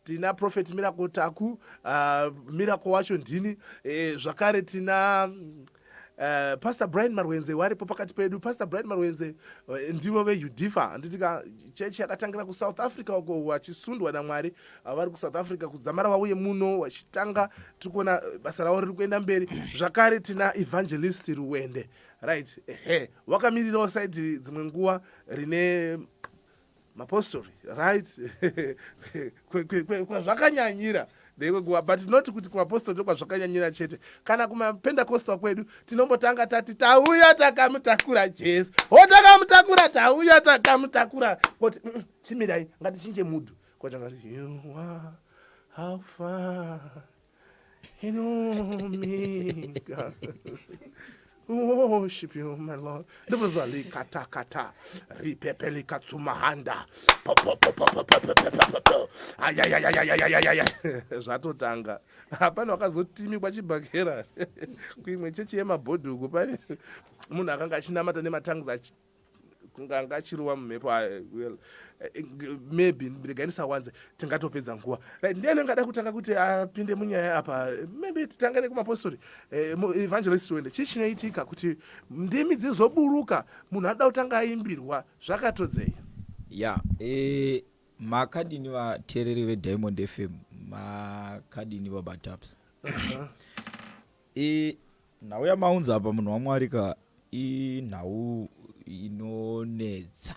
Tina Prophet Miracle Taku, Miracle wacho ndini. Zvakare tina Pastor Brian Marwenze waripo pakati pedu. Pastor Brian Marwenze ndivo veUDIFA, handiti ka, chechi yakatangira kuSouth Africa uko, vachisundwa naMwari vari kuSouth Africa kudzamara vauye muno vachitanga. Tiri kuona basa ravo riri kuenda mberi. Zvakare tina Evangelist Ruwende, right? Ehe, wakamirirawo side dzimwe nguva rine mapostori, right? Kwazvakanyanyira ndeimwe nguva, but not kuti kumapostori ndokwazvakanyanyira chete. Kana kumapentecostal kwedu tinombotanga tati, "Tauya takamutakura Jesu, o takamutakura, tauya takamutakura." Koti, chimirai, ngatichinje mood." Kotanga, "You are Alpha and Omega. Worship you, my Lord." Ndobva likatakata ripepe likatsumahanda. Ayayayayayayaya, zvatotanga. Hapana wakazotimikwa chibhakera kuimwe chechi yemabhodhi uko. Pane munhu akanga achinamata nematongues, kunge anga achiruwa mumhepo. Well, maybe regai ndisawanze, tingatopedza nguva. Right, ndiani angada kutanga kuti apinde munyaya apa? Maybe titange nekumapostori. Evangelist Wende, chii chinoitika kuti ndimi dzizoburuka, munhu anoda kutanga aimbirwa? Zvakatodzei? Ya, makadini vateereri veDiamond FM? Makadini, Baba Taps? Nhau yamaunza apa, munhu waMwari ka, inhau inonetsa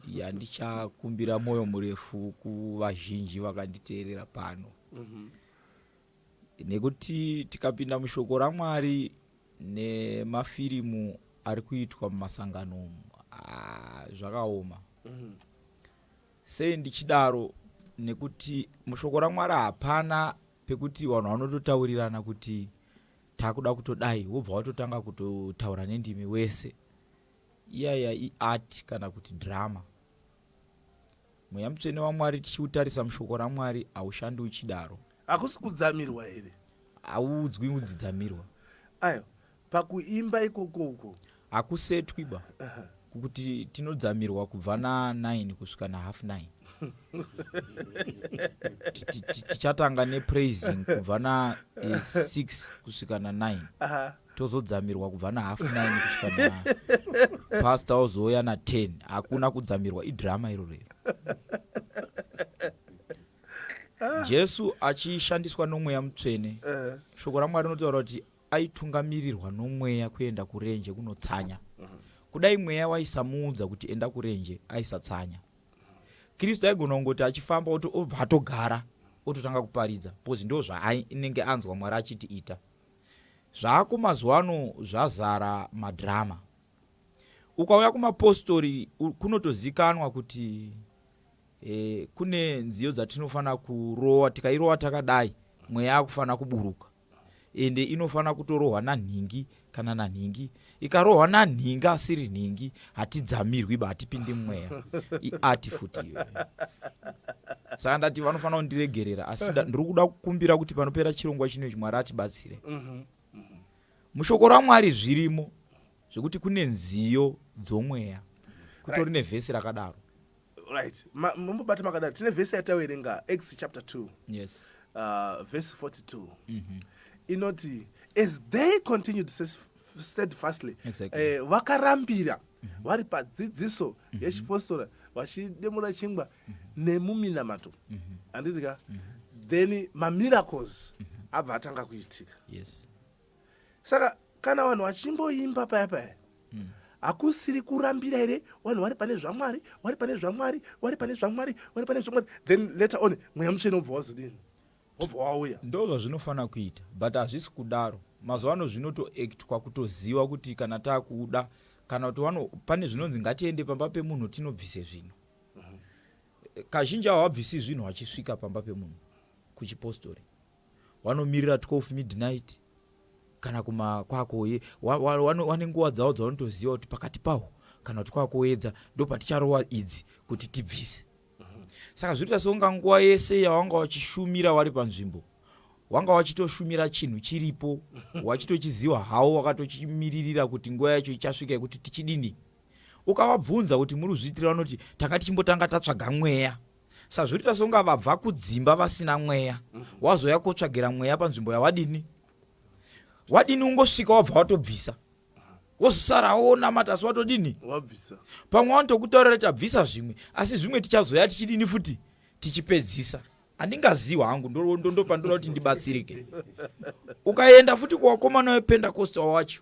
yandichakumbira mwoyo murefu kuvazhinji vakanditeerera pano, nekuti tikapinda mushoko raMwari nemafirimu ari kuitwa mumasangano umu, zvakaoma. Sei ndichidaro? Nekuti mushoko raMwari hapana pekuti vanhu vanototaurirana kuti takuda kutodai, wobva watotanga kutotaura nendimi wese. Iyaya iart kana kuti drama. Mweya Mutsvene waMwari, tichiutarisa mushoko raMwari, haushandi uchidaro. Hakusi kudzamirwa here? Hauudzwi udzidzamirwa. Ayo pakuimba ikoko uko. Hakusetwi ba kuti tinodzamirwa kubva na9 kusvika nahalf 9. Tichatanga nepraising kubva na6 kusvika na9, tozodzamirwa kubva nahalf 9 kusvika na pastor ozouya na10. Hakuna kudzamirwa, idrama iroro iro. Jesu achishandiswa noMweya Mutsvene, shoko raMwari rinotaura kuti aitungamirirwa noMweya kuenda kurenje kunotsanya. Kudai Mweya waisamuudza kuti enda kurenje, aisatsanya. Kristu aigona kungoti achifamba obva atogara, ototanga kuparidza, because ndo zvaainenge anzwa Mwari achiti ita. Zvako mazuva ano zvazara madrama. Ukauya kumapostori, kunotozikanwa kuti kune nziyo dzatinofanira kurowa. Tikairowa takadai, mweya akufanira kuburuka, ende inofanira kutorohwa nanhingi kana nanhingi. Ikarohwa nanhingi asiri nhingi, hatidzamirwi ba, hatipindi mumweya. Iart futi iyoyo. Saka ndati vanofanira kundiregerera, asi ndiri kuda kukumbira kuti panopera chirongwa chino ichi, Mwari atibatsire. Mushoko raMwari zvirimo zvekuti kune nziyo dzomweya, kutori nevhesi rakadaro. Right, mumbobata makadaro. Tine vhesi yataverenga, Acts chapter 2, verse 42, inoti, "As they continued steadfastly," vakarambira vari padzidziso yechipostora, vachidemura chingwa nemuminamato, handiti ka? Then mamiracles abva atanga kuitika. Saka kana vanhu vachimboimba paya paya, hakusiri kurambira here? Vanhu vari pane zvaMwari, vari pane zvaMwari, vari pane zvaMwari, vari pane zvaMwari, then later on Mweya Mutsvene wobva wazodini? Wobva wauya. Ndo zvazvinofanira kuita, but hazvisi kudaro mazuva ano. Zvinotoactwa kutoziva kuti kana taakuda, kana kuti pane zvinonzi ngatiende pamba pemunhu tinobvise zvinhu. Kazhinji havabvisi zvinhu vachisvika pamba pemunhu. Kuchipostori vanomirira 12 midnight kana kuma kwakoye, wane nguva dzavo dzavanotoziva kuti pakati paho kana kuti kwakuedza ndo paticharova idzi kuti tibvise. Saka zvinoita sekunga nguva yese yawanga wachishumira wari panzvimbo, wanga wachitoshumira chinhu chiripo, wachitochiziva hawo, wakatochimiririra kuti nguva yacho ichasvika yekuti tichidini. Ukavabvunza kuti muri kuzviitira, vanoti tanga tichimbotanga tatsvaga mweya. Sazvinoita songa vabva kudzimba vasina mweya, wazouya kotsvagira mweya panzvimbo yawadini wadini, ungosvika wabva watobvisa, wozosara wonamata asi watodini? Wabvisa. Pamwe wanotokutaurira tabvisa zvimwe, asi zvimwe tichazoya tichidini futi tichipedzisa. Handingazivi hangu, ndopandoda kuti ndibatsirike. Ukaenda futi kuvakomana vePentecostal wacho,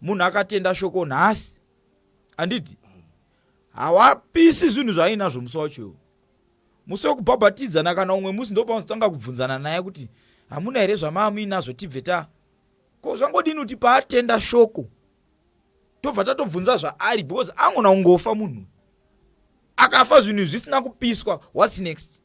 munhu akatenda shoko nhasi, handiti hawapisi zvinhu zvaainazvo musi wacho iwo, musi wekubhabhatidzana kana umwe musi, ndopaunozotanga kubvunzana naye kuti hamuna here zvamaa muinazvo, tibve ta ko zvangodini kuti paatenda shoko tobva tatobvunza zvaari, because angona kungofa munhu akafa zvinhu zvisina kupiswa, what's next?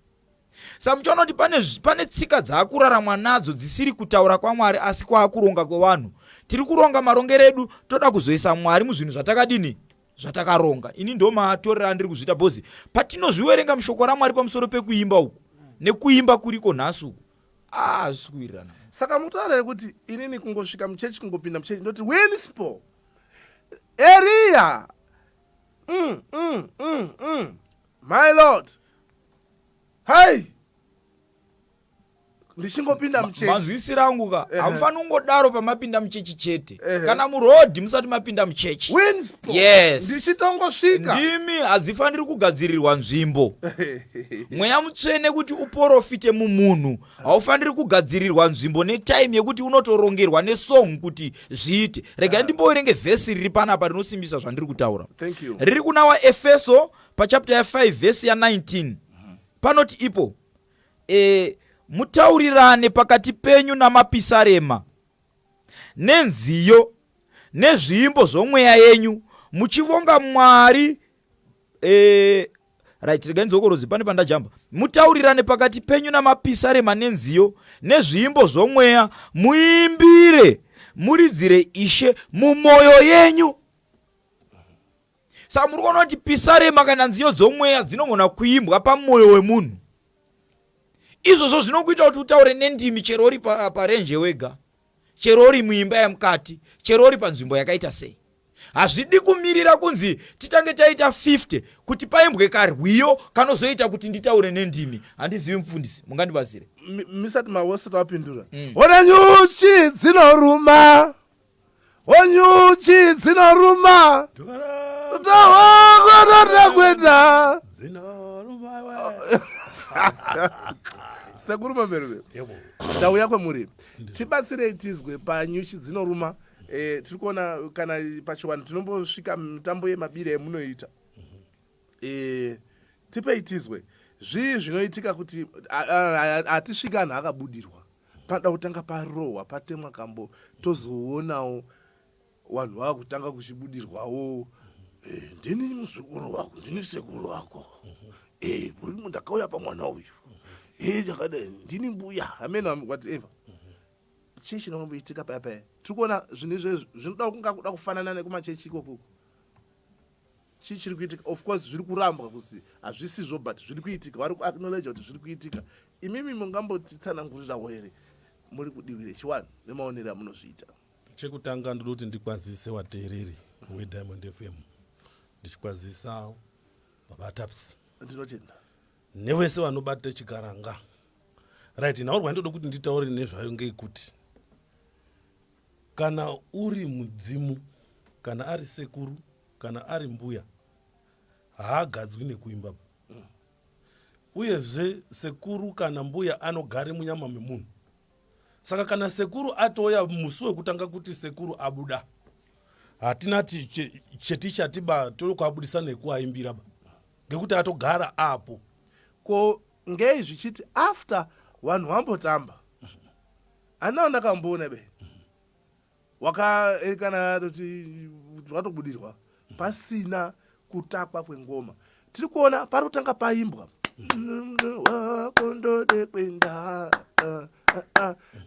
Saka muchiona kuti pane tsika dzaakuraramwa nadzo dzisiri kutaura kwaMwari asi kwaakuronga kwevanhu. Tiri kuronga marongero edu, toda kuzoisa Mwari muzvinhu zvatakadini, zvatakaronga. Ini ndo matorero andiri kuzviita, bhozi patinozviwerenga mushoko raMwari pamusoro pekuimba uku nekuimba kuriko nhasi uku, ah, hazvisi kuwirirana. Saka mutaura here kuti inini kungosvika muchechi, kungopinda muchechi, ndoti Winspo Eriya, my lord, hai, ndichingopinda muchechi? Manzwisiro angu ka, hamufaniri kungodaro pamapinda muchechi chete. Kana murodhi musati mapinda muchechi. Winspo. Yes. Ndichitongosvika. Ndimi hadzifaniri kugadzirirwa nzvimbo. Mweya Mutsvene kuti uporofite mumunhu haufaniri kugadzirirwa nzvimbo netime yekuti unotorongerwa nesong kuti zviite. Regai ndimboverenge vhesi riri panapa rinosimbisa zvandiri kutaura. Thank you. Riri kuna waEfeso pachapter ya5 vhesi ya19, panoti ipo mutaurirane pakati penyu namapisarema nenziyo nezviimbo zvomweya yenyu, muchivonga Mwari. Right, regai ndidzokorodze pane pandajamba. Mutaurirane pakati penyu namapisarema nenziyo nezviimbo zvomweya, muimbire muridzire Ishe mumwoyo yenyu. Saka muri kuona kuti pisarema kana nziyo dzomweya dzinogona kuimbwa pamwoyo wemunhu. Izvozvo zvinokuita kuti utaure nendimi chero uri parenje wega, chero uri muimba yemukati, chero uri panzvimbo yakaita sei. Hazvidi kumirira kunzi titange taita 50 kuti paimbwe karwiyo kanozoita kuti nditaure nendimi. Handizivi, mufundisi, mungandibatsire? Misati mawosati wapindura. Ona nyuchi dzinoruma, onyuchi dzinoruma, tohokototakwenda. Dzinoruma we. Sekuru Mamerume, Yebo. ndauya kwemuri, tibatsirei tizwe panyuchi dzinoruma. Tiri kuona kana pachiwanhu tinombosvika mitambo yemabira yamunoita. Tipei tizwe zvii zvinoitika kuti hatisviki anhu akabudirwa, panoda kutanga parohwa, patemwa kambo, tozoonawo vanhu vava kutanga kuchibudirwawo. Ndini muzukuru wako, ndini sekuru wako, ndakauya pamwana uyu, ndakadai, ndini mbuya amen, whatever. Chii chinomboitika paya paya? Tiri kuona zvinhu izvezvi zvinoda kunga kuda kufanana nekumachechi ikokoko. Chii chiri kuitika? Of course zviri kurambwa kuzi hazvisizvo, but zviri kuitika, vari kuacknowledge kuti zviri kuitika. Imimi mungambotitsanangurirawo here muri kudivi rechiwanhu nemaonero amunozviita? Chekutanga ndoda kuti ndikwazise vateereri veDiamond FM, ndichikwazisa Baba Taps. Ndinotenda. Nevese vanobata chikaranga. Right, nhaurwa ndoda kuti nditaure nezvayo ngeyekuti kana uri mudzimu, kana ari sekuru, kana ari mbuya, haagadzwi nekuimba. Uyezve sekuru kana mbuya anogare munyama memunhu. Saka kana sekuru atouya musi wekutanga kuti sekuru abuda, hatina chetichati ba tokuabudisa nekuaimbira ba, ngekuti atogara apo. Ko ngei zvichiti after vanhu vambotamba? Handina ndakamboona be wakaerekana toti watobudirwa pasina kutakwa kwengoma. Tiri kuona pari kutanga paimbwa wakondode kwenda.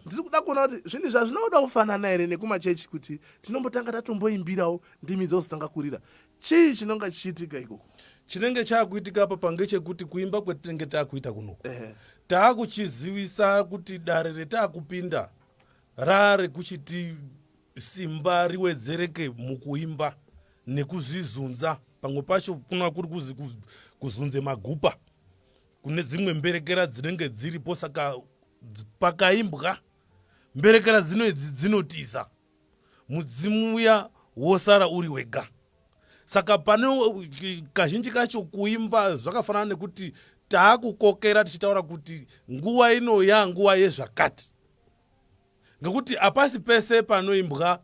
Ndiri kuda kuona kuti zvinhu izvi hazvina kufanana here nekumachechi, kuti tinombotanga tatomboimbirawo ndimi dzozotanga kurira. Chii chinonga chichiitika ikoko? Chinenge chaakuitika apa pangechekuti kuimba kwetinenge taakuita kunoku, taakuchizivisa kuti dare retaakupinda rarekuchiti simba riwedzereke mukuimba nekuzvizunza. Pamwe pacho kuna kuri kuzunze magupa. kune dzimwe mberekera dzinenge dziripo saka pakaimbwa mberekera dzino idzi dzinotiza mudzimu uya wosara uri wega saka pane kazhinji kacho kuimba zvakafanana nekuti taakukokera tichitaura kuti nguva ino yanguva yezvakati ngekuti hapasi pese panoimbwa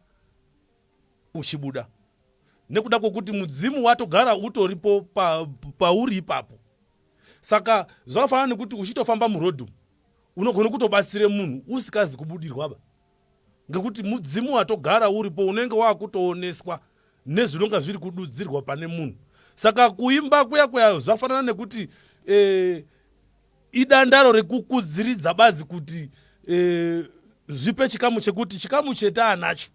uchibuda nekuda kwekuti mudzimu watogara utoripo pa, pauri ipapo saka zvakafanana nekuti uchitofamba murodhu unogona kutobatsire munhu usikazi kubudirwaba ngekuti mudzimu watogara uripo unenge wakutooneswa nezvinonga zviri kududzirwa pane munhu saka kuimba kuya kuya zvafanana nekuti e, idandaro rekukudziridza badzi kuti e, zvipe chikamu chekuti chikamu chetaanacho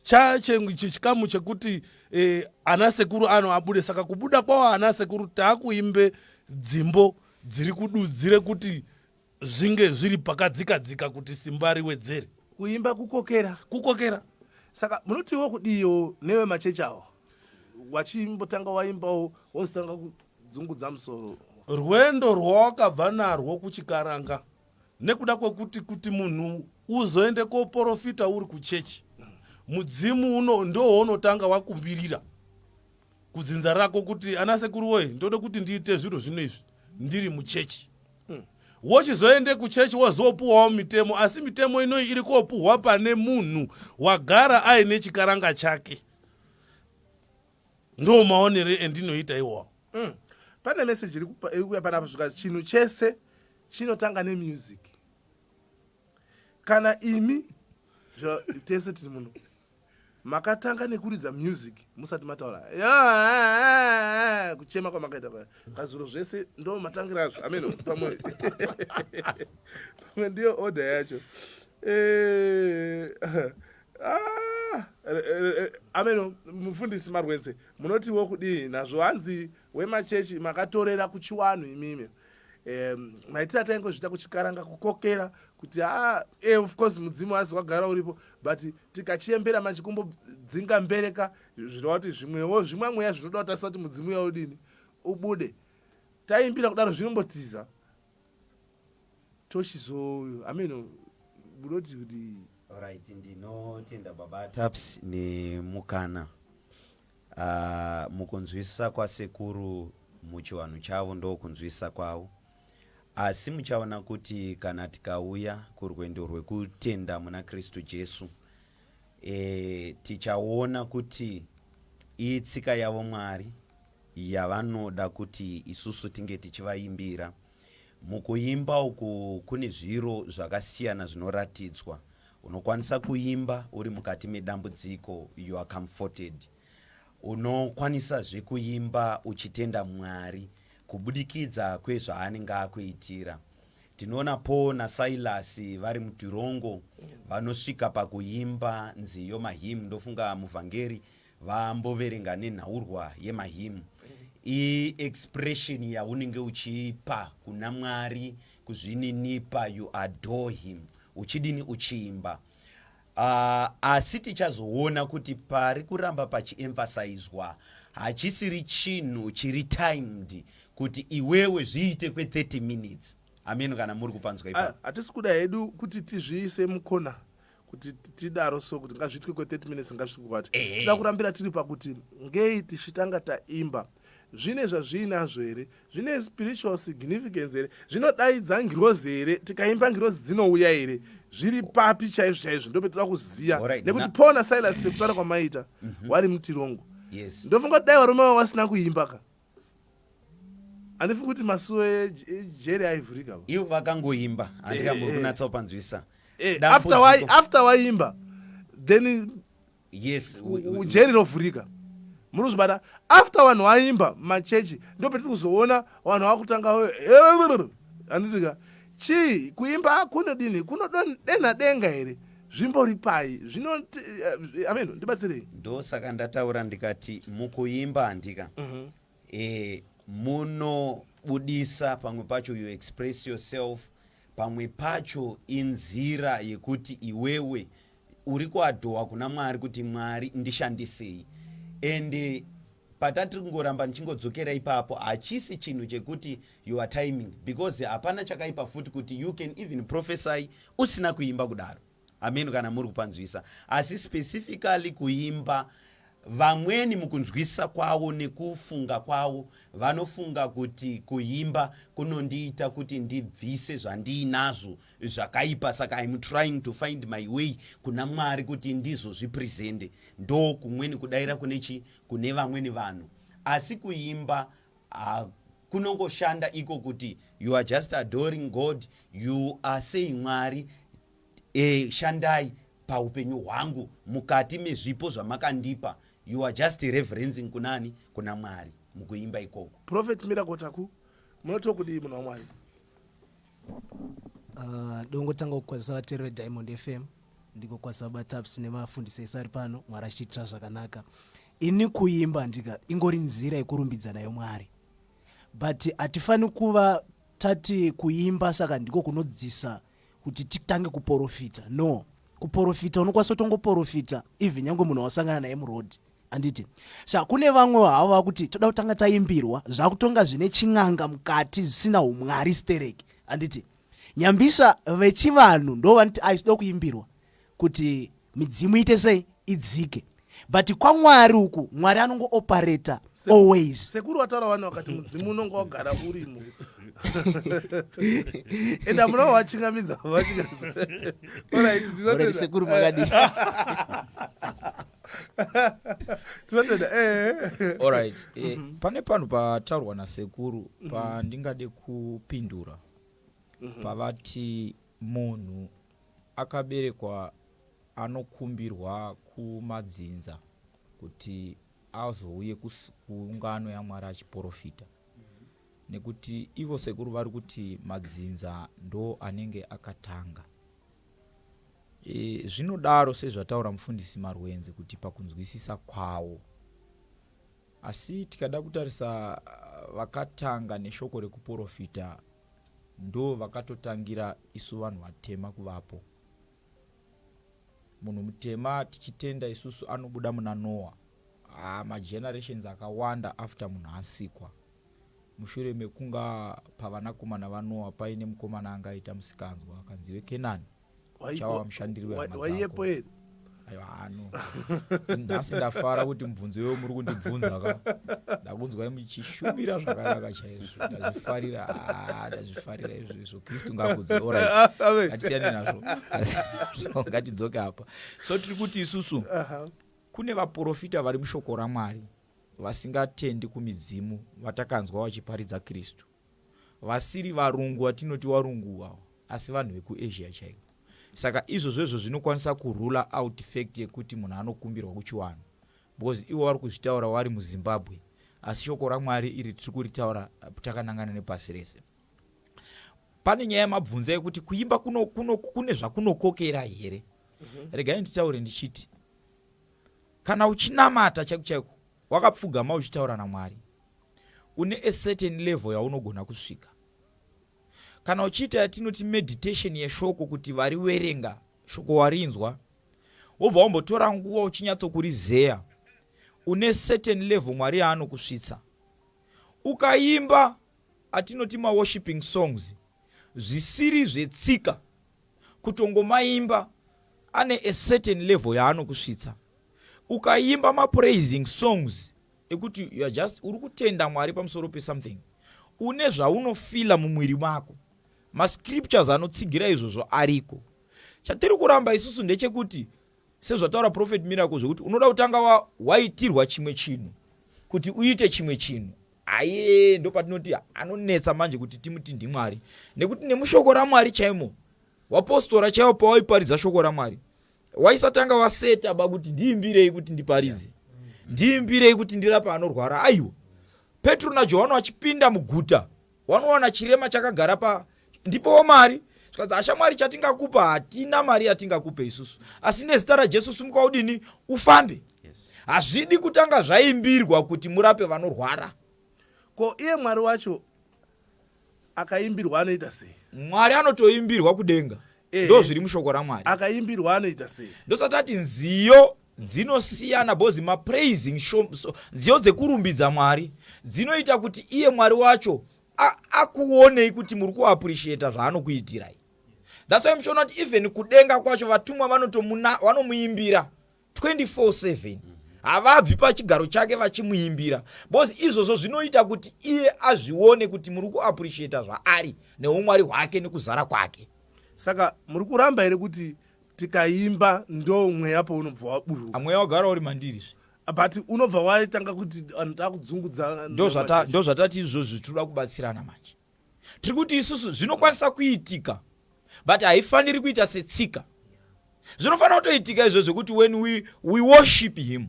chachikamu chekuti e, ana sekuru ano abude saka kubuda kwawo ana sekuru taakuimbe dzimbo dziri kududzire kuti zvinge zviri pakadzika dzika kuti simba riwedzere. Kuimba kukokera. Kukokera. Saka munotiwo kudiiwo nevemachechi awo wachimbotanga waimbawo wozotanga kudzungudza musoro. Rwendo rwawakabva narwo kuchikaranga nekuda kwekuti kuti munhu uzoende koporofita uri kuchechi mudzimu uno ndowaunotanga wakumbirira kudzinza rako kuti ana sekuru woye ndode kuti ndiite zviro zvino izvi ndiri muchechi wochizoende kuchechi wozopuwawo mitemo asi mitemo inoyi iri kopuhwa pane munhu wagara aine chikaranga chake ndo maonere endinoita iwawo mm. Pane meseji iri kuuya panapa zvikazi chinhu chese chinotanga nemusic kana imi tese tiri muno Makatanga nekuridza music musati mataura kuchema kwamakaita paya kazuro zvese ndo matangira azvo ameno pamwe pamwe ndiyo order yacho eh, ah, eh, eh, ameno mufundisi marwenze munotiwo kudii nazvo hanzi wemachechi makatorera kuchiwanhu imimi um, maitiro ataingozviita kuchikaranga kukokera kuti ah, eh, of course mudzimu asi wagara uripo but tikachiembera manje kumbodzinga mbereka zvireva kuti zvimwewo zvimwe mweya zvinoda kutarisa kuti mudzimu uya udini ubude taimbira kudaro zvinombotiza tochizo ameno munoti kuti right ndinotenda baba taps nemukana Uh, mukunzwisisa kwasekuru muchivanhu chavo ndokunzwisisa kwavo asi muchaona kuti kana tikauya kurwendo rwekutenda muna kristu jesu e, tichaona kuti itsika yavo mwari yavanoda kuti isusu tinge tichivaimbira mukuimba uku kune zviro zvakasiyana zvinoratidzwa Unokwanisa kuimba uri mukati medambudziko, you are comforted. Unokwanisazve kuimba uchitenda Mwari kubudikidza kwezvaanenge akuitira. Tinoona Paul naSilas vari mutirongo vanosvika pakuimba nziyo mahymn, ndofunga muvhangeri vamboverenga nenhaurwa yemahymn. I-expression yaunenge uchipa kuna Mwari kuzvininipa, you adore him. Uchidini uchiimba uh, asi tichazoona kuti pari kuramba pachiemphasizwa hachisiri chinhu chiri timed kuti iwewe zviite kwe30 minutes ameno kana muri kupanzwa ipapo ah, hatisi kuda hedu kuti tizviise mukona kuti tidaro so kuti ngazviitwe kwe30 minutes ngazviitwe kwati tinoda kurambira tiri pakuti ngei tichitanga taimba zvine zvazviinazvo here zvine spiritual significance here zvinodaidza ngirozi here tikaimba ngirozi dzinouya here zviri papi chaizvo chaizvo ndopetoda kuziva right, nekuti paul nasilas sekutaura kwamaita mm -hmm. wari mutirongo yes. ndofunga kuti dai varume vavo vasina kuimba ka handifungi kuti masuo ejeri aivhurika ivo vakangoimba handika eh, muri eh. kunatsa kupanzwisa eh, after waimba then yes jeri rovhurika muri kuzvibata after vanhu vaimba machechi ndo petiri kuzoona vanhu vakutanga anditika chii kuimba kunodini kunodenha denga here zvimbori pai zvino eh, amen ndibatsirei ndosaka ndataura ndikati mukuimba handika mm -hmm. e, munobudisa pamwe pacho you express yourself pamwe pacho inzira yekuti iwewe uri kuadhowa kuna mwari kuti mwari ndishandisei ende. Patatiri kungoramba ndichingodzokera ipapo, hachisi chinhu chekuti you are timing, because hapana chakaipa futi kuti you can even prophesy usina kuimba kudaro. Amen, kana muri kupanzwisa. Asi specifically kuimba, vamweni mukunzwisisa kwavo nekufunga kwavo vanofunga kuti kuimba kunondiita kuti ndibvise zvandiinazvo zvakaipa, saka im trying to find my way kuna Mwari kuti ndizozvipresente. Ndo kumweni kudaira kune chi kune vamweni vanhu. Asi kuimba kunongoshanda iko kuti you are just adoring God, you are saying, Mwari, shandai paupenyu hwangu mukati mezvipo zvamakandipa. You are just reverencing kunani? Kuna Mwari mukuimba ikoko. Prophet Miracle Taku, munoti kudii, munhu waMwari? Dongotanga kukwazisa vateereri veDiamond FM, ndikokwazisa Bataps nemafundisi ese ari pano. Mwari achiitira zvakanaka. Ini kuimba ndika ingori nzira yekurumbidza nayo Mwari, but hatifani kuva tati kuimba saka ndiko kunodzisa kuti titange kuprofita. No, kuprofita unokwanisa kutongoprofita even nyange munhu wasangana naye muroad, handiti? Saka kune vamwe havo vakuti toda kutanga taimbirwa, zvakutonga zvine chin'anga mukati, zvisina umwari stereki, handiti? Nyambisa vechivanhu ndo vanoti aisida kuimbirwa kuti midzimu ite sei, idzike, but kwaMwari uku Mwari anongooperata always. Sekuru wataura vanhu vakati mudzimu unonge wagara urimo, ende hamuna wachingamidza. Alright, sekuru, makadii? Tinotenda. Alright, pane panhu pataurwa nasekuru pandingade kupindura, pavati munhu akaberekwa anokumbirwa kumadzinza kuti azouye kuungano yaMwari achiprofita, nekuti ivo sekuru vari kuti madzinza ndo anenge akatanga. Zvinodaro sezvataura mufundisi Marwenzi kuti pakunzwisisa kwavo. Asi tikada kutarisa, vakatanga neshoko rekuprofita ndo vakatotangira isu vanhu vatema kuvapo. Munhu mutema tichitenda isusu anobuda muna Noah, magenerations akawanda after munhu asikwa, mushure mekunga pavanakomana vaNoah paine mukomana anga aita musikanzwa akanziwe Kenani, uchava mushandiri wehama dzako. Waiyepo here? Aiwa, ano nhasi ndafara kuti mubvunzo iwe muri kundibvunza ka, ndakunzwai muchishumira zvakanaka chaizvo. Ndazvifarira. Ah, ndazvifarira izvo izvo. Kristu ngakudzwe. Alright, ngatisiyane nazvo, ngatidzoke apa. So tiri kuti isusu kune vaprofita vari mushoko raMwari vasingatendi kumidzimu, vatakanzwa vachiparidza Kristu, vasiri varungu vatinoti varungu ava, asi vanhu vekuAsia chaivo. Saka izvozvo zvinokwanisa kurule out fact yekuti munhu anokumbirwa kuchiwanhu, because ivo vari kuzvitaura vari muZimbabwe, asi shoko raMwari iri tiri kuritaura takanangana nepasi rese. Pane nyaya yamabvunza yekuti kuimba kuno, kuno, kune zvakunokokera here. Regai nditaure ndichiti kana uchinamata chaiko chaiko, wakapfugama uchitaura naMwari, une a certain level yaunogona kusvika. Kana uchiita yatinoti meditation yeshoko, kuti variwerenga shoko, warinzwa, wobva wambotora nguva uchinyatsokurizeya, une certain level Mwari yaanokusvitsa. Ukaimba atinoti maworshiping songs zvisiri zvetsika, kutongomaimba, ane a certain level yaanokusvitsa. Ukaimba mapraising songs ekuti you are just uri kutenda Mwari pamusoro pesomething, une zvaunofila mumwiri mako. Mascriptures anotsigira izvozvo ariko. Chatiri kuramba isusu ndechekuti, sezvataura Prophet Miracle, zvekuti unoda kutanga waitirwa chimwe chinhu kuti uite chimwe chinhu, aye, ndo patinoti anonetsa manje kuti timuti ndiMwari, nekuti nemushoko raMwari chaimo, wapostora chaiwo pawaiparidza shoko raMwari, waisatanga waseta ba kuti ndiimbirei kuti ndiparidze, ndiimbirei kuti ndirape anorwara. Aiwa, Petro naJohani vachipinda muguta, wanowana chirema chakagara pa ndipowo mari, zvikanzi, "Ashamwari, chatingakupa hatina mari yatingakupe isusu, asi nezita raJesu simuka udini, ufambe." Hazvidi kutanga zvaimbirwa kuti murape vanorwara. Ko iye Mwari wacho akaimbirwa anoita sei? Mwari anotoimbirwa kudenga. Ndo zviri mushoko raMwari. Akaimbirwa anoita sei? Ndosati ati nziyo. Dzinosiyana because mapraising show, so, nziyo dzekurumbidza Mwari dzinoita kuti iye Mwari wacho akuonei kuti muri kuappreciata zvaanokuitirai. That's why muchiona kuti even kudenga kwacho vatumwa vanomuimbira 24/7, havabvi pachigaro chake vachimuimbira, because izvozvo zvinoita kuti iye azvione kuti muri kuappreciata zvaari neumwari hwake nekuzara kwake. Saka muri kuramba here kuti tikaimba ndo mweya paunobva waburuka? Mweya wagara uri mandiri zve. But unobva waitanga kuti vanhu takudzungudza. Ndo zvatati izvozvi tinoda kubatsirana manje. Tiri kuti isusu zvinokwanisa kuitika, but haifaniri kuita setsika. Zvinofanira kutoitika izvo zvekuti when we worship him,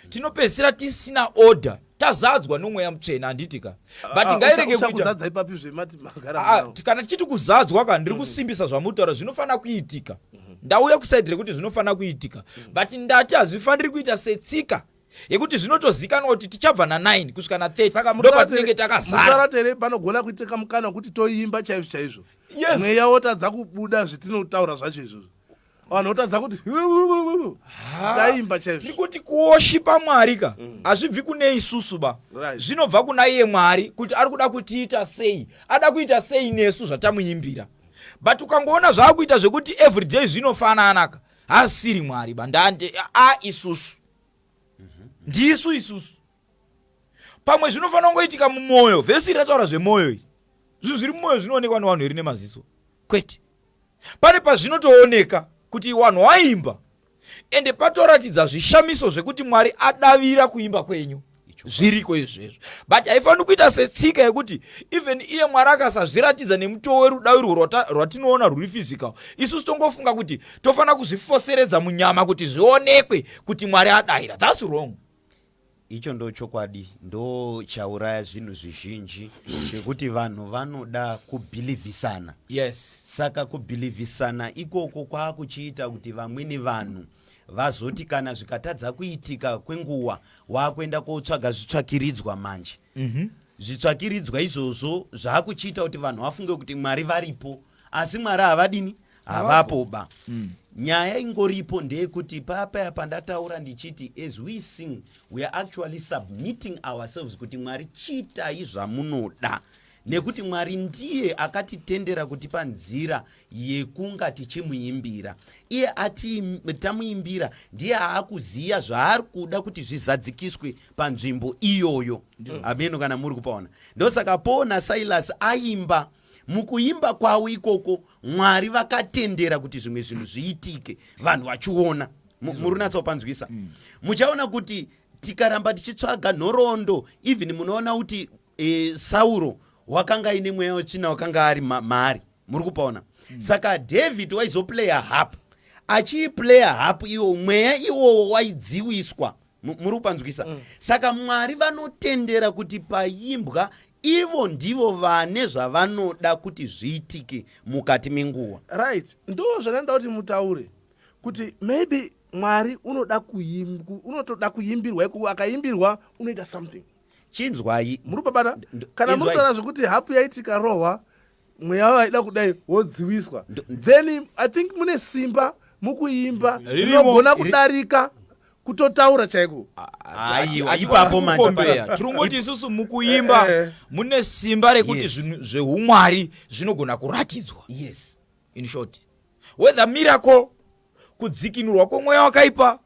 tinopedzisira tisina order, tazadzwa nomweya mutsvene, handiti ka? But ngairege kuita kuzadza ipapi zvemati magara Ah, kana tichiti kuzadzwa ka, ndiri kusimbisa zvamutaura, zvinofanira kuitika. Ndauya kusaidi rekuti zvinofanira kuitika, but ndati hazvifaniri kuita setsika yekuti zvinotozikanwa kuti tichabva na9 kusvika na30 Saka ndo patinenge takazara. Mutaura panogona kuitika mukana wekuti toimba chaizvo chaizvo, mweya wotadza kubuda zvetinotaura zvacho izvozvo, vanhu votadza kuti taimba chaizvo. Tiri kuti kuworshipa Mwari ka, hazvibvi kune isusu ba, zvinobva kuna iye Mwari, kuti ari kuda kutiita sei, ada kuita sei nesu zvatamuimbira. But ukangoona zvaakuita zvekuti everyday zvinofanana ka, hasiri Mwari ba, ndande a isusu, ndisu isusu. Pamwe zvinofanira kungoitika mumwoyo. Vhesi iri rataura zvemwoyo iyi. Zvinhu zviri mumwoyo zvinoonekwa nevanhu here nemaziso? Kwete. Pane pazvinotooneka kuti vanhu waimba, ende patoratidza zvishamiso zvekuti Mwari adavira kuimba kwenyu, zviriko izvezvo. But haifaniri kuita setsika yekuti even iye Mwari akasazviratidza nemutoo werudawirwo rwatinoona rwuri physical, isusu tongofunga kuti tofanira kuzvifoseredza munyama kuti zvionekwe kuti Mwari adaira. That's wrong. Icho ndo chokwadi, ndo chauraya zvinhu zvizhinji zvekuti vanhu vanoda kubhilivhisana. Saka kubhilivhisana ikoko kwakuchiita kuti vamweni vanhu vazoti kana zvikatadza kuitika kwenguva, wakuenda kotsvaga zvitsvakiridzwa manje. Zvitsvakiridzwa izvozvo zvakuchiita kuti vanhu vafunge kuti Mwari varipo, asi Mwari havadini? Havapo ba. Nyaya ingoripo ndeyekuti papaya pandataura ndichiti as we sing, we are actually submitting ourselves kuti Mwari, chiitai zvamunoda, nekuti Mwari ndiye akatitendera kutipa nzira yekunga tichimuimbira. Iye ati tamuimbira ndiye aakuziya zvaari kuda kuti zvizadzikiswe panzvimbo iyoyo. Hameno kana muri kupaona. Ndosaka Paul naSilas aimba. Mukuimba kwavo ikoko Mwari vakatendera kuti zvimwe zvinhu zviitike vanhu vachiona. Muri kunatsopanzwisa? Muchaona kuti tikaramba tichitsvaga nhoroondo, even munoona kuti Sauro wakanga aine mweya wetsvina wakanga ari maari. Muri kupaona? Saka David waizoplaya harp, achiiplaya harp iwo mweya iwowo waidziwiswa. Muri kupanzwisa? Saka Mwari vanotendera kuti paimbwa, ivo ndivo vane zvavanoda kuti zviitike mukati menguva. Right, ndo zvandinoda kuti mutaure kuti maybe Mwari unoda unotoda kuimbirwa ikoko, akaimbirwa unoita something. Chinzwai. Muri kubabata? Kana muri kutaura zvekuti hapu yaitika rohwa, mweya waida kudai wodziwiswa, then I think mune simba mukuimba rinogona kudarika kutotaura chaiko. Aiwa, ipapo manje. Tiri kungoti isusu mukuimba mune simba rekuti zvinhu zveumwari zvinogona kuratidzwa. In short, whether miracle, kudzikinurwa kwemweya wakaipa,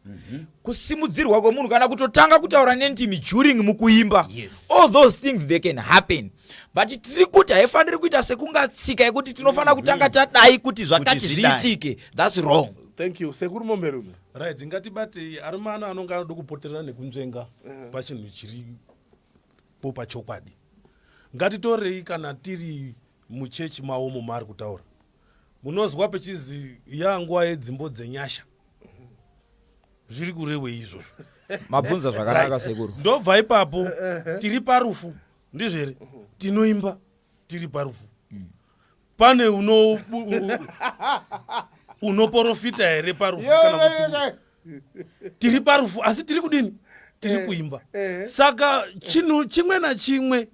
kusimudzirwa kwemunhu, kana kutotanga kutaura nendimi during mukuimba, all those things, they can happen. But tiri kuti haifaniri kuita sekunga tsika yekuti tinofanira kutanga tadai kuti zvakati zvidai. zviitike. That's wrong. Thank you, Sekuru Momberume. Right, ngatibatei arume ano anonge anoda kupoterera nekunzvenga pachinhu chiripo pachokwadi. Ngatitorei kana tiri muchechi maomo maari kutaura, munozwa pechizi yanguva yedzimbo dzenyasha. Zviri kurewei izvozvo? Mabvunza zvakanaka, sekuru. Ndobva ipapo tiri parufu, ndizvo here? Tinoimba tiri parufu. Pane unoprofita here parufu? Kana kuti tiri parufu asi tiri kudini? Tiri kuimba. Saka chinhu chimwe nachimwe,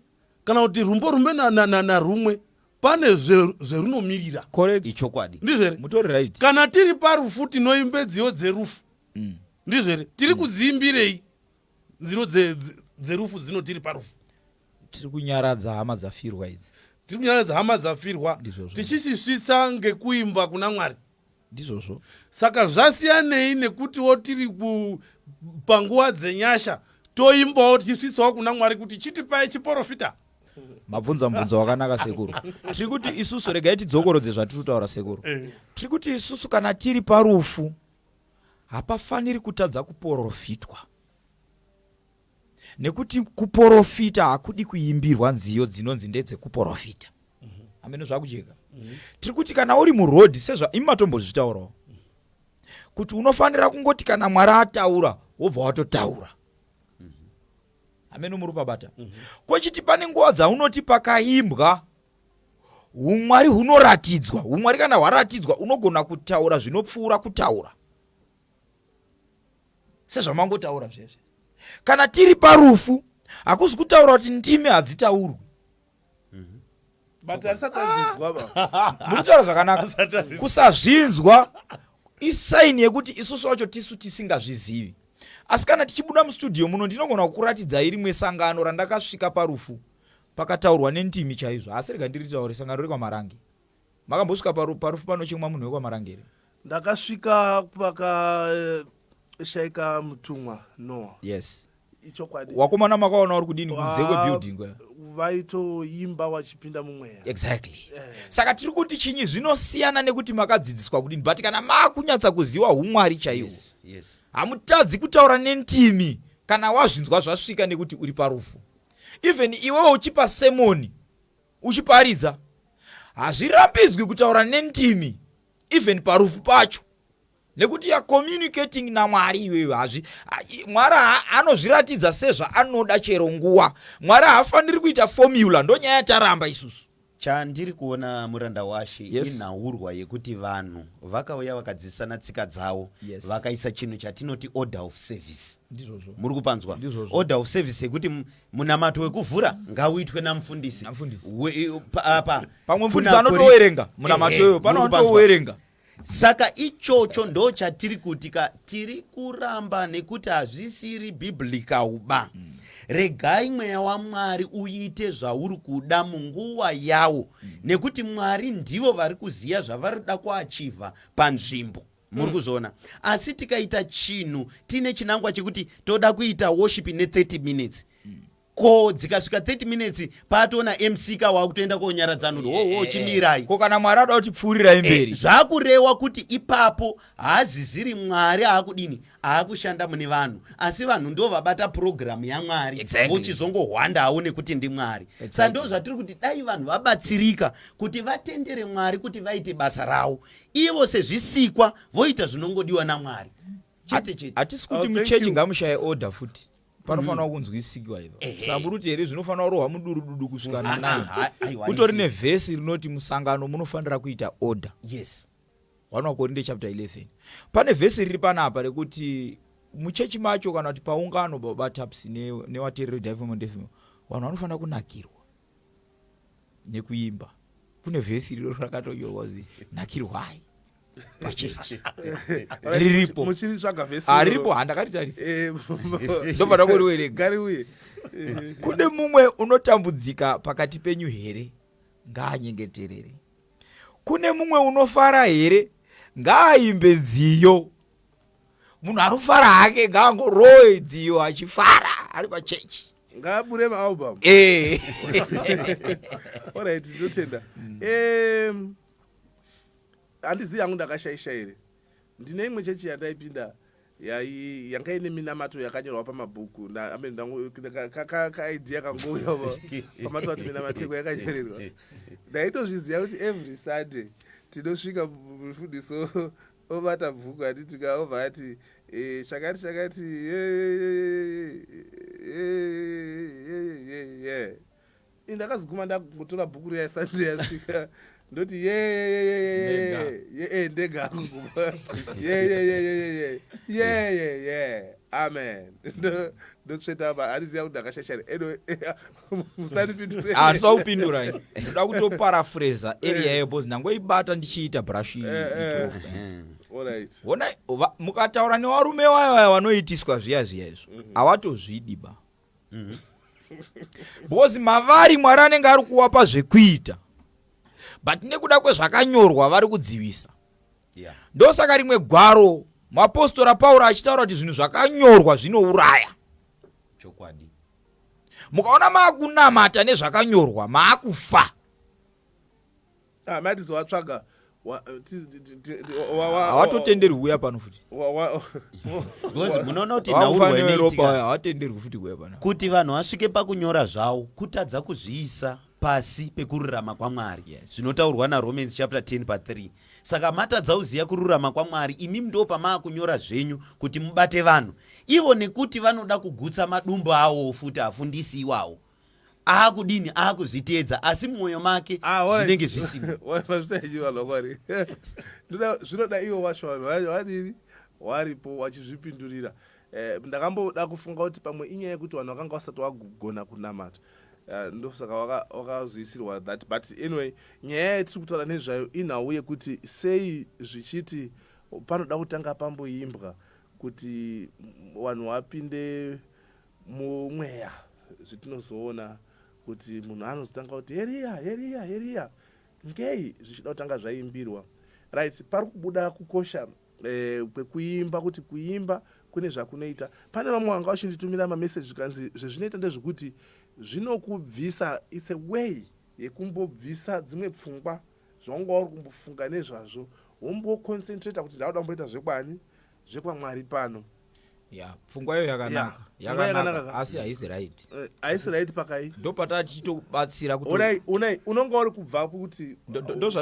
kana kuti rumbo rumwe narumwe pane zverunomirira. Correct. Ichokwadi. Ndizvo here? Mutori right. Kana tiri parufu tinoimbe dziyo dzerufu. Ndizvo here? Tiri kudziimbirei nziro dzerufu dzino tiri parufu? Tiri kunyaradza hama dzafirwa idzi. Tiri kunyaradza hama dzafirwa tichisisvitsa ngekuimba kuna Mwari. Ndizvozvo. Saka zvasiyanei nekutiwo tiri panguva dzenyasha toimbawo tichisvitsawo kuna Mwari kuti chitipai chiporofita? Mabvunza mubvunzo wakanaka sekuru. Tiri kuti isusu, regai tidzokorodze zvatiri kutaura sekuru. Tiri kuti isusu kana tiri parufu hapafaniri kutadza kuporofitwa, nekuti kuporofita hakudi kuimbirwa nziyo dzinonzi ndedzekuporofita. Hameno zvakujeka. Tiri kuti kana uri murodhi, sezva imi matombozvitaurawo kuti unofanira kungoti kana Mwari ataura wobva watotaura. Hameno muri pabata. Kochiti pane nguva dzaunoti pakaimbwa umwari hunoratidzwa. Umwari kana hwaratidzwa unogona kutaura zvinopfuura kutaura, sezvamangotaura zvezve. Kana tiri parufu hakuzi kutaura kuti ndimi hadzitaurwi. But hatisati tazvinzwa ba. Muri kutaura zvakanaka. Kusazvinzwa isaini yekuti isusu wacho tisu tisingazvizivi. Asi kana tichibuda mustudio muno ndinogona kukuratidzai rimwe sangano randakasvika parufu pakataurwa nendimi chaizvo. Asi rega ndiritaure, sangano rekwaMarange. Makambosvika parufu panochemwa munhu wekwaMarange here? Ndakasvika pakashaika mutumwa Noah. Yes. Ichokwadi. Wakomana makaona uri kudini kunze kwebuilding kuya? Vaitoimba vachipinda mumweya. Exactly. Saka tiri kuti chinyi zvinosiyana nekuti makadzidziswa kudini, but kana makunyatsa kuziva humwari chaihwo, hamutadzi kutaura nendimi kana wazvinzwa zvasvika nekuti uri parufu. Even iwewe uchipa sermon, uchiparidza, hazvirambidzwi kutaura nendimi even parufu pacho, nekuti ya communicating naMwari iwewe. Hazvi Mwari anozviratidza sezvaanoda chero nguva. Mwari haafaniri kuita formula, ndonyaya yataramba isusu. Chandiri kuona, muranda waShe, inhaurwa yekuti vanhu vakauya vakadzidzisana tsika dzavo, vakaisa chinhu chatinoti order of service. Ndizvozvo. Muri kupanzwa? Ndizvozvo. Order of service yekuti munamato wekuvhura ngauitwe namufundisi. Namufundisi. Apa pamwe mufundisi kuna anotowerenga munamato iyoyo, pano muri kupanzwa? anotowerenga. Saka ichocho ndo chatiri kuti ka tiri kuramba nekuti hazvisiri biblical ba. Regai mweya waMwari uite zvauri kuda munguva yawo, nekuti Mwari ndivo vari kuziva zvavari kuda kuachivha panzvimbo. Muri kuzviona? Asi tikaita chinhu tiine chinangwa chekuti toda kuita worship ne 30 minutes, ko dzikasvika 30 minutes paatoona MC ka wakutoenda konyaradza vanhu kuti hoho chimirai. Ko kana Mwari ada kuti pfuurirai mberi? Zvakurewa kuti ipapo haaziziri Mwari aakudini, aakushanda mune vanhu, asi vanhu ndo vabata purogiramu yaMwari, vochizongohwandawo nekuti ndiMwari. Saka ndo zvatiri kuti dai vanhu vabatsirika kuti vatendere Mwari kuti vaite basa ravo ivo sezvisikwa, voita zvinongodiwa naMwari chete chete. Hatisi kuti Oh, thank muchechi you. ngamushaye order futi, panofanira kunzwisikiwa ipa. Samburu kuti here zvinofanira kurohwa mudurududu kusvika Ah, na9? ah, aiwa, Kutori haisi. nevhesi rinoti musangano munofanira kuita order. 1 waKorinde chapter 11. Pane vhesi riri panapa rekuti muchechi macho kana kuti paungano, baba Taps nevateereri veDiamond FM, vanhu vanofanira kunakirwa nekuimba. Kune vhesi riro rakatonyorwa kuzi nakirwai pachechi, riripo. Muchiritsvaga vhesi? Ah, riripo, handakaritarisa. Ndobva ndangoriwerenga. Gariuye. Kune mumwe unotambudzika pakati penyu here? Ngaanyengeterere. Kune mumwe unofara here? Ngaaimbe nziyo. Munhu arikufara hake ngaangorowe nziyo achifara ari pachechi. Ngaabure maalbum. Alright, ndinotenda. Handizivi hangu ndakashaisha here. Ndine imwe chechi yandaipinda yanga ine minamato yakanyorwa pamabhuku. I mean, kaidea kangouya pamatoti minamato yakanyorerwa. Ndaitozviziva kuti every Sunday tinosvika mufundisi obata bhuku, handiti ka, obva ati chakati chakati ye. Ndakazoguma ndakungotora bhuku riya Sunday yasvika, ndoti ye ndega kuguma ye ye ye ye amen, ndotsveta pa. Handiziva kuti ndakashasha here. Anyway, musandipindure. Handisa kupindura, ndoda kutoparaphrasa area yeyo because ndangoibata ndichiita brush. It off. Honai mukataura nevarume wayo vaya vanoitiswa zviya zviya izvo mhm. hawatozvidi ba mhm. because mavari mwari anenge ari kuwapa zvekuita but nekuda kwezvakanyorwa vari kudzivisa yeah. Ndosaka rimwe gwaro muapostora Pauro achitaura kuti zvinhu zvakanyorwa zvinouraya. Chokwadi. Mukaona maakunamata nezvakanyorwa maakufa. Ah, matizovatsvaga hawatotenderwi kuuya pano futi. Because munoona kuti nhaurwa inoitika hawatenderwi futi kuuya pano. Kuti vanhu vasvike pakunyora zvavo kutadza kuzviisa pasi pekururama kwaMwari. Zvinotaurwa naRomans chapter 10 pa 3. Saka matadza kuziya kururama kwaMwari imi ndo pamaakunyora zvenyu kuti mubate vanhu. Ivo nekuti vanoda kugutsa madumbu awowo futi afundisi iwawo. Aakudini aakuzviteedza asi mumwoyo make ah, zvinenge zvisimo. Zvinoda ivo vacho vanhu vadini waripo wachizvipindurira. Eh, ndakamboda kufunga kuti pamwe inyaya yekuti vanhu vakanga vasati vagona kunamata eh, ndosaka wakazoisirwa that but anyway nyaya yatiri kutaura nezvayo inhau yekuti sei zvichiti panoda kutanga pamboimbwa kuti vanhu vapinde mumweya zvetinozoona kuti munhu anozotanga kuti heriya heriya heriya ngei zvichida kutanga zvaimbirwa right pari kubuda kukosha eh, kwekuimba kuti kuimba kune zvakunoita pane vamwe vanga vachinditumira mameseji zvikanzi zvezvinoita ndezvekuti zvinokubvisa its a way yekumbobvisa dzimwe pfungwa zvawanga uri kumbofunga nezvazvo womboconcentrata kuti ndakuda kumboita zvekwani zvekwamwari pano ya pfungwa iyo yakanaka yakanaka asi haisi right eh, haisi right pakai ndopata tichitobatsira kuti unai unai unonga uri kubva kuti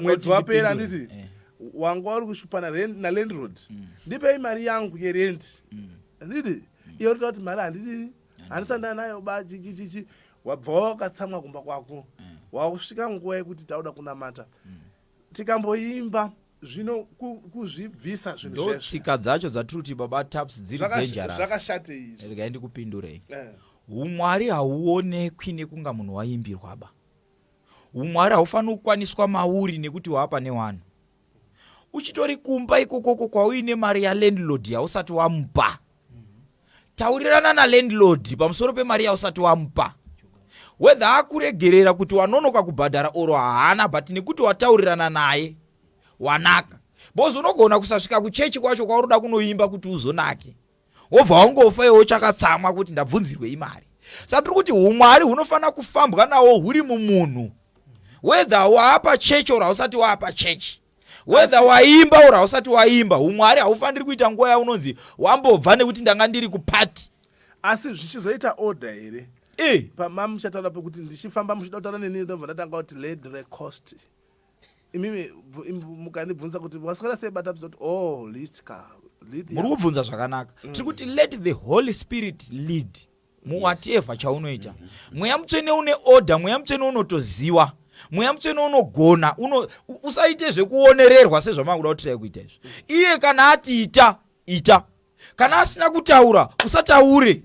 mwedzi wapera handiti eh. wanga uri kushupana nalandroad mm. ndipei mari yangu yerent mm. handiti mm. iyo ritoda kuti mari handidii handisati ndanayo ba chichichichi wabva wakatsamwa kumba kwako wakusvika nguva yekuti tauda kunamata tikamboimba zvino kuzvibvisa zvinhu ndo tsika dzacho dzatiri kuti baba Taps dziri dangerous zvakashatei izvi regai ndikupindurei eh. Umwari hauonekwi nekunga munhu waimbirwa ba. Umwari haufaniri kukwaniswa mauri nekuti waapa newanhu. Uchitori kumba ikokoko kwauine mari yalandlord yausati wamupa. Taurirana nalandlord pamusoro pemari yausati wamupa. Whether akuregerera kuti wanonoka kubhadhara or haana but nekuti wataurirana naye wanaka. Because unogona kusasvika kuchechi kwacho kwauroda kunoimba kuti uzonake. Wobva wangofa iwe uchakatsamwa kuti ndabvunzirwei mari. Saka tiri kuti humwari hunofanira kufambwa nawo huri mumunhu. Whether waapa chechi or hausati waapa chechi. Whether waimba or hausati waimba, humwari haufaniri kuita nguva yaunonzi wambobva nekuti ndanga ndiri kuparty. Asi zvichizoita order here? Eh. Pamamuchataura pekuti ndichifamba muchida kutaura neni ndobva ndatanga kuti lead recost. Imimi mukandibvunza kuti waswera sei bata kuti oh litka. Muri kubvunza zvakanaka. Tiri kuti let the Holy Spirit lead. Muwhatever chaunoita. Mweya Mutsvene une order, Mweya Mutsvene unotoziwa. Mweya Mutsvene unogona, uno, usaite zvekuonererwa sezvamakuda kutirai kuita izvi. Iye kana ati ita, ita. Kana asina kutaura, usataure.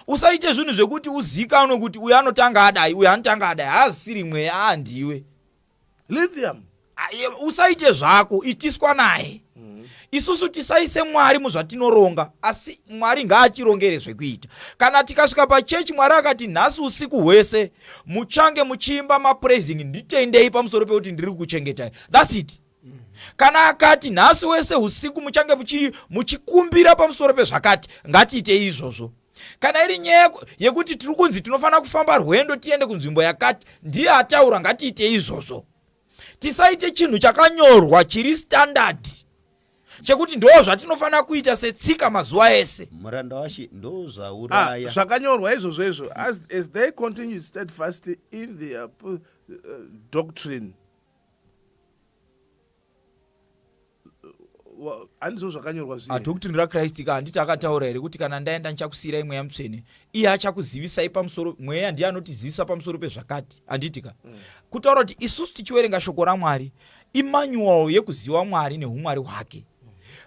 Usaite zvinhu zvekuti uzikanwe kuti uyu anotanga adai, uyu anotanga adai. Haasiri mweya, aa ndiwe. Lithium. Usaite zvako, itiswa naye. Isusu tisaise Mwari muzvatinoronga, asi Mwari ngaatirongere zvekuita. Kana tikasvika pachechi Mwari akati nhasi usiku hwese muchange muchiimba mapraising, nditendei pamusoro pekuti ndiri kukuchengetai. That's it. Kana akati nhasi wese usiku muchange muchikumbira pamusoro pezvakati, ngatiitei izvozvo. Kana iri nyaya yekuti tiri kunzi tinofanira kufamba rwendo tiende kunzvimbo yakati, ndiye ataura, ngatiitei izvozvo. Tisaite chinhu chakanyorwa chiri standard chekuti ndo zvatinofanira kuita setsika mazuva ese. Muranda washe ndo zvauraya. Ah, zvakanyorwa izvozvo izvo as, as they continue steadfastly in their doctrine handizvo zvakanyorwa zviye. Doctrine raChrist ka handiti akataura here kuti kana ndaenda ndichakusiyirai mweya mutsvene iye achakuzivisai pamusoro mweya ndiye anotizivisa pamusoro pezvakati handiti ka mm. Kutaura kuti isusu tichiwerenga shoko raMwari imanual yekuziva Mwari neumwari hwake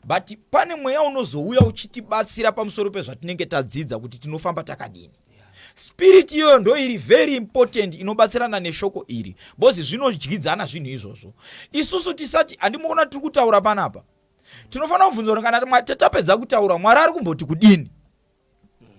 but pane mweya unozouya uchitibatsira pamusoro pezvatinenge tadzidza kuti tinofamba takadini. Spirit iyoyo ndo iri very important inobatsirana neshoko iri because zvinodyidzana zvinhu izvozvo. Isusu tisati handimuona tiri kutaura panapa. Tinofanira kubvunza kuti kana tapedza kutaura Mwari ari kumboti kudini?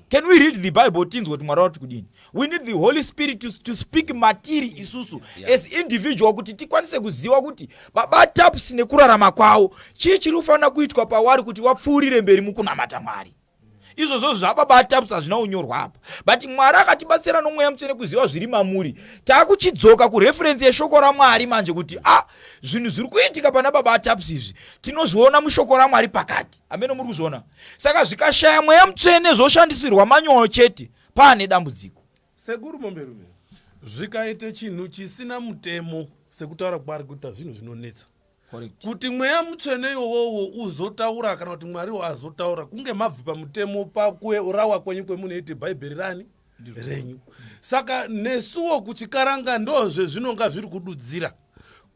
Can we read the Bible tinzwe kuti Mwari ari kudini? We need the Holy Spirit to speak matiri isusu as individual kuti tikwanise kuziva kuti Baba Taps nekurarama kwavo chii chiri kufanira kuitwa pawari kuti wapfuurire mberi mukunamata Mwari. Izvozvo zvababa Taps hazvina kunyorwa apa, but Mwari akatibatsira nomweya mutsvene kuziva zviri mamuri. Takuchidzoka kureferensi yeshoko raMwari manje kuti a ah, zvinhu zviri kuitika pana Baba Taps izvi tinozviona mushoko raMwari pakati. Ameno muri kuzviona? Saka zvikashaya mweya mutsvene zvoshandisirwa manyoyo chete, paane dambudziko. Sekuru momberume. Zvikaite chinhu chisina mutemo sekutaura kwaari kuita zvinhu zvinonetsa. Kuti mweya mutsvene iwowowo uzotaura kana kuti Mwariwo azotaura kunge mabva pamutemo pakurawa kwenyu kwemunoite bhaibheri rani renyu. Saka nesuwo kuchikaranga ndozvezvinonga zviri kududzira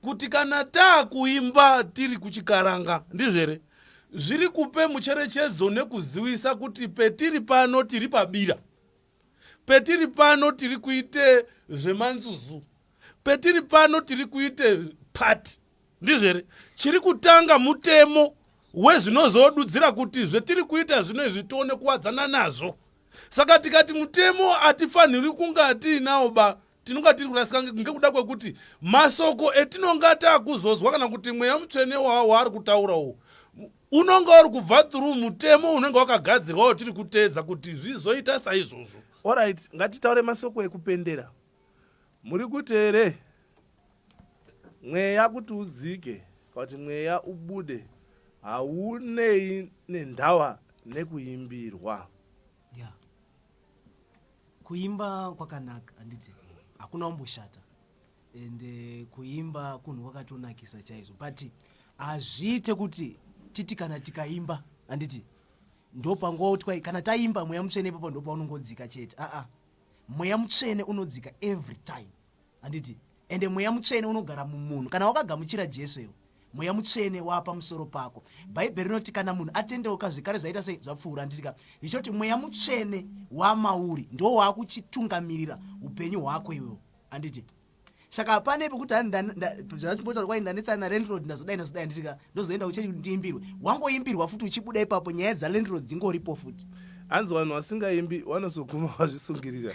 kuti kana taakuimba tiri kuchikaranga ndizvo here? Zviri kupe mucherechedzo nekuziwisa kuti petiri pano tiri pabira. Petiri pano tiri kuite zvemanzuzu. Petiri pano tiri kuite party. Ndizvo here? Chiri kutanga mutemo wezvinozodudzira kuti zvetiri kuita zvino izvi tione kuwadzana nazvo. Saka tikati mutemo hatifanirwi kunga tiinawo ba tinonga tiri kurasika ngekuda kwekuti masoko etinonga takuzozwa kana kuti mweya mutsvene waari kutaura uwu unonga uri kubva through mutemo unenge wakagadzirwa watiri kuteedza kuti zvizoita saizvozvo. Alright, ngatitaure masoko ekupendera. Muri kuti here mweya kuti udzike kana kuti mweya ubude haunei nendawa nekuimbirwa? Yeah. Kuimba kwakanaka handiti hakuna kumboshata and eh, kuimba kunhu kwakatonakisa chaizvo but hazviite kuti titi kana tikaimba handiti ndopangotwa kana taimba mweya mutsvene ipapo ndopaunongodzika chete aa mweya mutsvene unodzika every time Handiti? Ende Mweya Mutsvene unogara mumunhu. Kana wakagamuchira Jesu iwe, Mweya Mutsvene waa pamusoro pako. Bhaibheri rinoti kana munhu atendeuka zvekare zvaita sei? Zvapfuura. Handiti ka? Zvichoti Mweya Mutsvene wamauri ndiwo waakuchitungamirira upenyu hwako iwewe. Handiti? Saka hapana pekuti zvachimbotaura kwai ndanetsana nalandlord ndazodai ndazodai handiti ka? Ndozoenda kuchechi kuti ndiimbirwe. Wangoimbirwa futi uchibuda ipapo nyaya dzalandlord dzingoripo futi. Hanzi vanhu vasingaimbi vanozoguma vazvisungirira.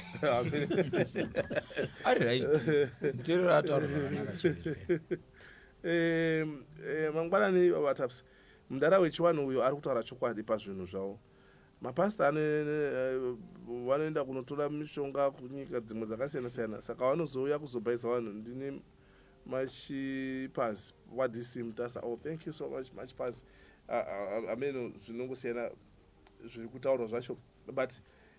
Ari right. Muteereri ataura zvakanaka chaizvo. Eh, eh, mangwanani baba Taps. Mudhara wechiwanhu uyo ari kutaura chokwadi pazvinhu zvavo. Mapasita eh, vanoenda kunotora mishonga kunyika dzimwe dzakasiyana siyana saka vanozouya kuzobhaisa vanhu. Ndini Machipas waDC Mutasa. Oh, thank you so much Machipas. Ameno zvinongosiyana zviri kutaurwa zvacho but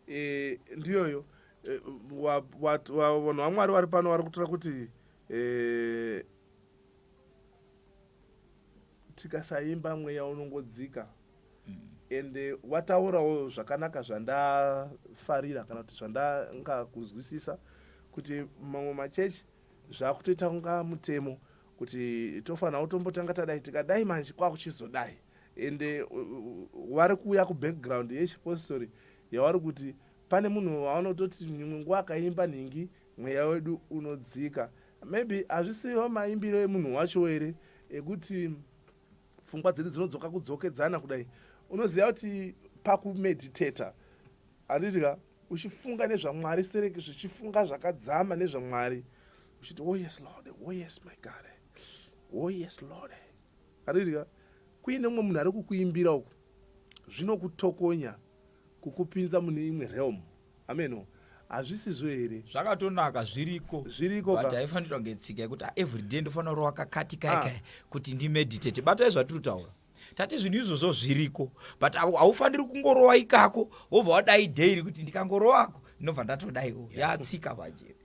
eh, ndiyoyo eh, vanhu vamwari vari pano vari kutora kuti eh, tikasaimba mweya unongodzika ende wataurawo zvakanaka zvandafarira kana kuti zvandanga kuzwisisa kuti mamwe machechi zvakutoita kunga mutemo kuti tofanira kutombotanga tadai tikadai manje kwakuchizodai ende vari kuuya kubackground yechipostori yavari kuti pane munhu wavanototi imwe nguva akaimba nhingi mweya wedu unodzika maybe hazvisiwo maimbiro emunhu wacho here ekuti pfungwa dzedu dzinodzoka kudzokedzana kudai unoziva kuti pakumeditata handiti ka uchifunga nezvamwari stereki zvichifunga zvakadzama nezvamwari uchiti oh yes lord oh yes my god oh yes lord handiti ka kuine mumwe munhu ari kukuimbira uku zvinokutokonya kukupinza mune imwe realm ameno hazvisizvo here zvakatonaka zviriko zviriko but haifanirwa kunge tsika yekuti ah, everyday ndofanira kurova kakati kaya ah. kaya kuti ndimeditate batai zvatiri kutaura tati zvinhu izvozvo zviriko but haufaniri kungorowa ikako wobva wadai daily kuti ndikangorovako ndinobva ndatodaiwo yatsika manje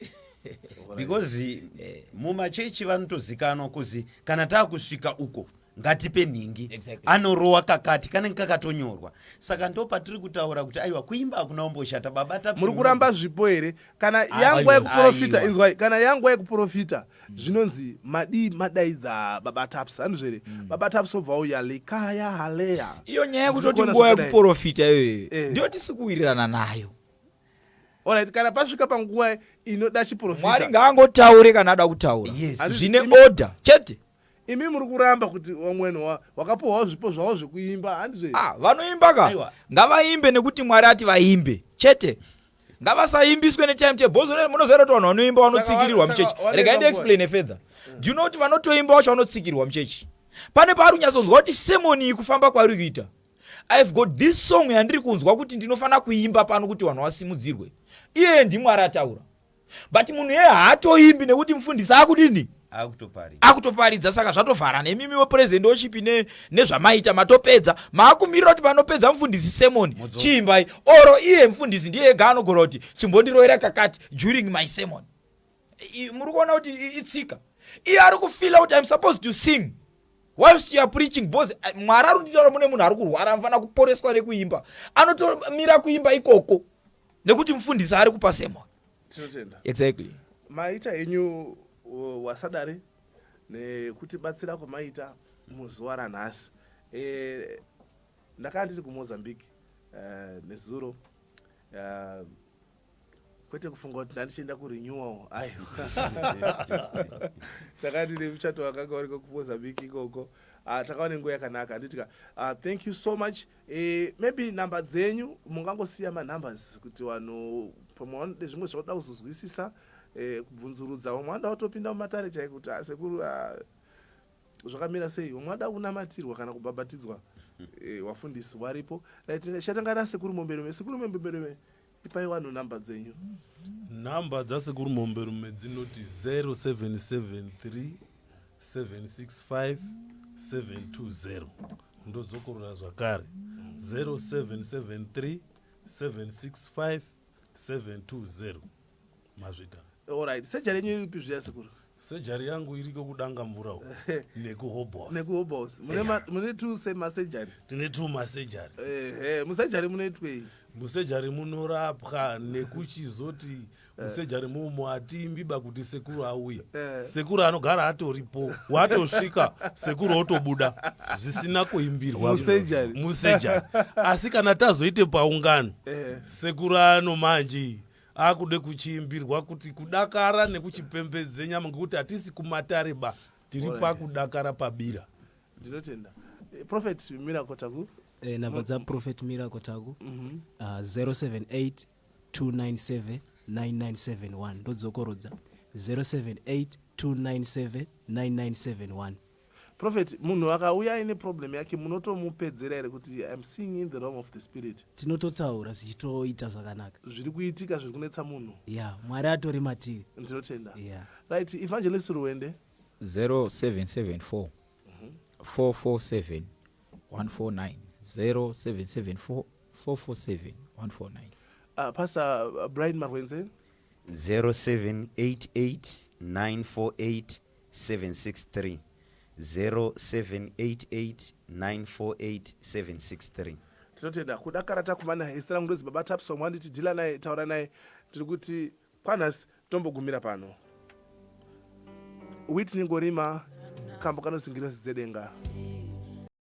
because eh, mumachechi vanotozikanwa kuzi kana taakusvika uko ngatipe nhingi exactly. anorowa kakati kanenge kakatonyorwa saka ndo patiri kutaura kuti aiwa kuimba hakuna umboshata baba tapsi muri kuramba zvipo here kana yanguva yekuprofita inzwai kana yanguva yekuprofita mm. zvinonzi madii madaidza baba taps handizvo here mm. baba taps obva uya likaya haleya iyo nyaya yekutoti nguva yekuprofita iyoyo eh. ndiyo tisi kuwirirana nayo Alright, kana pasvika panguva inoda chiprofita mwari ngaangotaure kana ada kutaura Yes. zvine order chete. Imi muri kuramba kuti vamwe vanhu wakapuhwawo zvipo zvavo zvekuimba handizvo here? Ah, vanoimba ka Aiwa. Ngavaimbe nekuti Mwari ati vaimbe chete. Ngavasaimbiswe netime table. Bhozo munoziva kuti vanhu vanoimba vanotsikirirwa muchechi. Regai ndiexplaine further. Do you know kuti vanotoimba vacho vanotsikirirwa muchechi? Pane paari kunyatsonzwa kuti sermon iyi kufamba kwairi kuita. I've got this song yandiri kunzwa kuti ndinofanira kuimba pano kuti vanhu vasimudzirwe. Iyeye ndiMwari ataura. But munhu iyeye haatoimbi nekuti mufundisi akudini? Akutoparidza. Akutoparidza, saka zvatovharana. Imimi wepresident worship nezvamaita matopedza, maakumirira kuti panopedza mufundisi sermon chiimbai, oro iye mufundisi ndiye ega anogona kuti chimbondirovera kakati during my sermon. Muri kuona kuti itsika. Iye ari kufila kuti I'm supposed to sing whilst you are preaching, because Mwari ari kunditaura mune munhu ari kurwara anofanira kuporeswa nekuimba, anotomira kuimba ikoko nekuti mufundisi ari kupa sermon. Tinotenda. Exactly. Maita henyu wasadare nekutibatsira kwamaita muzuva ranhasi. Ndakanga ndiri kuMozambique nezuro, kwete kufunga kuti ndandichienda kurenewal, aiwa, ndakanga ndine muchato wakanga uriko kuMozambique ikoko. Takava nenguva yakanaka, handitika? Thank you so much. Maybe nhamba dzenyu mungangosiya manumbers kuti vanhu pamwe vanode zvimwe zvauda kuzozwisisa, kubvunzurudza, vamwe vanoda kutopinda mumatare chaiko kuti asekuru zvakamira sei, vamwe vanoda kunamatirwa kana kubhabhatidzwa, wafundisi waripo. Right, chatanga nasekuru Momberume. Sekuru Momberume, ipai vanhu nhamba dzenyu. Nhamba dzasekuru Momberume dzinoti 0773 765 720. Ndodzokorora zvakare, 0773 765 720. Mazvita. Alright, sejari yenyu iripi zviya, sekuru? Sejari yangu iriko kudanga mvura uko nekuHobos. NekuHobos mune two semasejari? Tine two masejari. Ehe, musejari munoitwei? Musejari munorapwa, nekuchizoti musejari mumo hatiimbiba kuti sekuru auye. Sekuru anogara atoripo, watosvika sekuru otobuda zvisina kuimbirwa. Musejari. Musejari. Asi kana tazoite paungano, sekuru ano manje akude kuchiimbirwa kuti kudakara nekuchipembedze nyama, ngekuti hatisi kumatare ba, tiri pakudakara pabira. Ndinotenda. Prophet Miracle Taku. Nhamba dzaProphet Miracle Taku, 078 297 9971. Ndodzokorodza, 078 297 9971. Prophet, munhu akauya aine problem yake munotomupedzera here kuti I'm seeing in the realm of the spirit? Tinototaura zvichitoita zvakanaka. Zviri kuitika, zviri kunetsa munhu. Ya, Mwari atori matiri. Ndinotenda. Ya. Right, Evangelist Ruwende. 0774 447 149, 0774 447 149. Pastor Brian Marwenze. 0788 948 763, 0788 948 763. Tinotenda kudakara takumana. Zita rangu ndozi Baba Tapson, wanditi dhila naye, taura naye. Tiri kuti kwanhasi tombogumira pano. Whitney Ngorima, kambo kanozingirozi dzedenga.